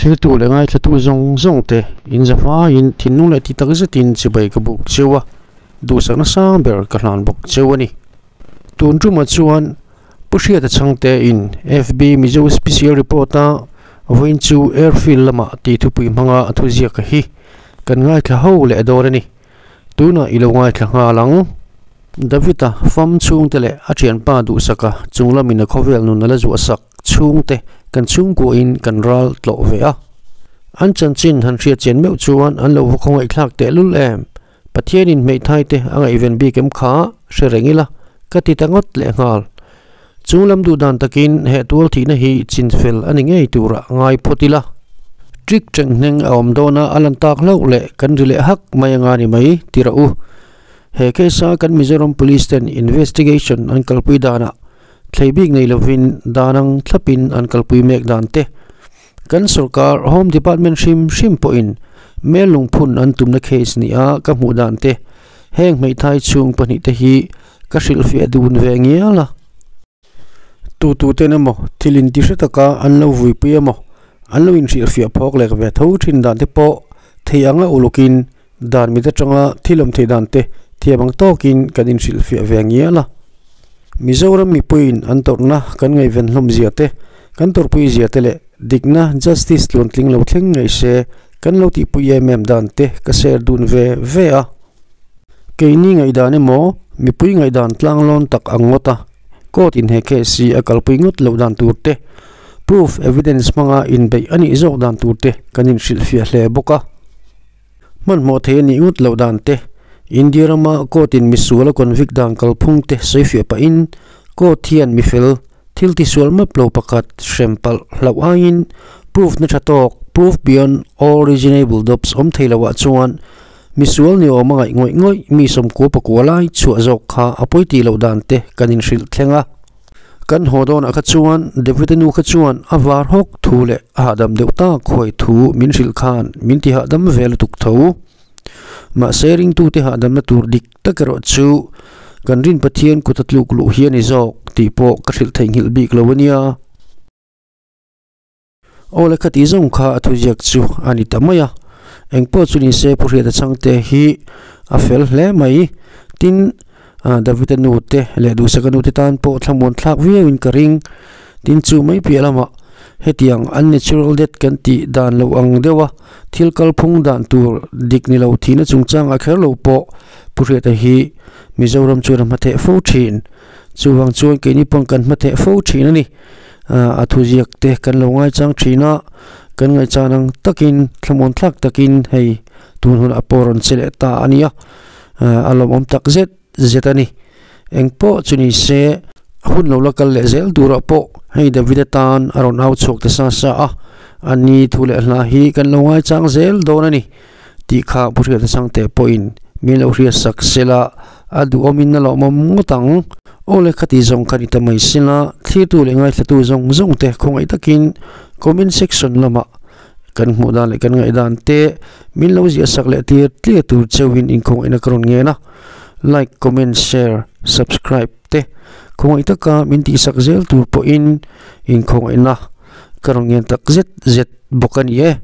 Thlirtu leh ngaithlatu zawng zawng te inzavaiin thinlung leh ti tak zetin chibai ka buk cheu a, duhsakna sang ber ka hlan bawk cheu a ni. Tun tumah chuan Pu Hriata Chhangte in FB Mizo Special Report a vawiin chu Airfield lamah tih thupui hmanga a thuziak hi kan ngaithla ho leh dawn a ni. Tunah i lo ngaithla nghal ang. David-a fam chhungte leh a thianpa duhsaka chung lamin a khawvel nun a la zuahsak chhungte kan chhungkuahin kan ral tlawh ve a. An chanchin han hriat chian meuh chuan an lo va khawngaihthlak tehlul em? Pathianin hmeithai te a ngaihven bik em kha hre reng ila ka ti ta ngawt leh nghal. Chung lam duh dan takin he tual thihna hi chinfel a ni ngei turah ngai phawt ila. Trik teng hneng a awm dawn a, a lan tak hlauh leh kan ri leh hak mai anga ni mai ti rawh u. He case a kan Mizoram Police ten investigation an kalpui danah thlei bik nei lovin dan ang thlapin an kalpui mek dan te Kan sorkar Home Department hrim hrim pawhin mel lungphun an tumna case nia ka hmuh dan te heng hmeithai chhung pahnihte hi ka hrilhfiah dun ve ngial a. Tututen emaw thil inti hre taka an lo vuipui emaw an lo inhrilhfiah phawk lek ve tho thin dan te pawh thei anga ulukin dan mit atanga thil awm theih dan te thiam ang tawkin kan inhrilhfiah ve ngial a. Mizoram mipuiin an tawrhna kan ngaihven hlawm zia te, kan tawrhpui zia te leh dikna, justice, tluantling lo thleng ngei se kan lo tihpui em em dan te ka share dun ve ve a. Keini ngaihdan emaw mipui ngaihdan tlanglawn tak ang ngawt a, court in he case hi a kalpui ngawt loh dan tur te, proof evidence hmanga inbeih a nih zawk dan tur te kan inhrilhfiah hle bawk a. Hmanhmawh thei a nih ngawt loh dan te, India rama court in misual a convict dan kalphung te sawifiah pahin court hian mifel thil tisual map lo pakhat hrem palh hlauh aiin proof na tha tawk, proof beyond all reasonable doubts, awm thei loh ah chuan misual ni awm a ngaih ngawih ngawih mi sawmkua pakua lai chhuah zawk kha a pawi tih loh dan te kan inhrilh thleng a. Kan haw dawnah kha chuan David-a nu kha chuan a var hawk thu leh a hahdam deuh tak huai thu min hrilh khan min ti hahdam ve lutuk tho. Mahse ringtute hahdamna tur dik tak erawh chu kan rin Pathian kut a tluk luh hi a ni zawk tih pawh ka hrilh theihnghilh bik lo a nia. Aw le khati zawng kha a thuziak chu a ni ta mai a, engpawh chu ni se Pu Hriata Chhangte hi a fel hle mai. Tin, David-a nu te leh Duhsaka nu te tan pawh thlamuan thlak viauin ka ring. Tin, chu mai piah lamah hetiang unnatural death kan tih dan loh ang deuha thil kalphung dan tur dik ni lo thihna chungchangah kher lo pawh Pu Hriata hi Mizoram chuan a hmatheh fo thin. Chuvang chuan keini pawn kan hmatheh fo thin a ni. A thuziak te kan lo ngaichang thin a, kan ngaihchan ang takin thlamuan thlak takin hei tun hunah pawh rawn che leh ta a nia, a lawmawm tak zet zet a ni. Engpawh chu ni se a hun lo la kal leh zel turah pawh hei David atan a rawn au chhuak ta sa sa a, a ni thu leh hla hi kan lo ngaichang zel dawn a ni tih kha Pu Hriata Changte pawhin min lo hriatsak sela a duhawmin a lawmawm ngawt ang. Aw le khati zawng kha ni ta mai sela thlirtu leh ngaithlatu zawng zawng te khawngaih takin comment section lamah kan hmuh dan leh kan ngaihdan te min lo ziah sak leh tir tliar tur cheuhin inkhawngaihna ka rawn ngen a, like, comment, share, subscribe te khawngaih taka min tihsak zel tur pawhin inkhawngaihna ka rawn ngen tak zet zet bawk a ni e.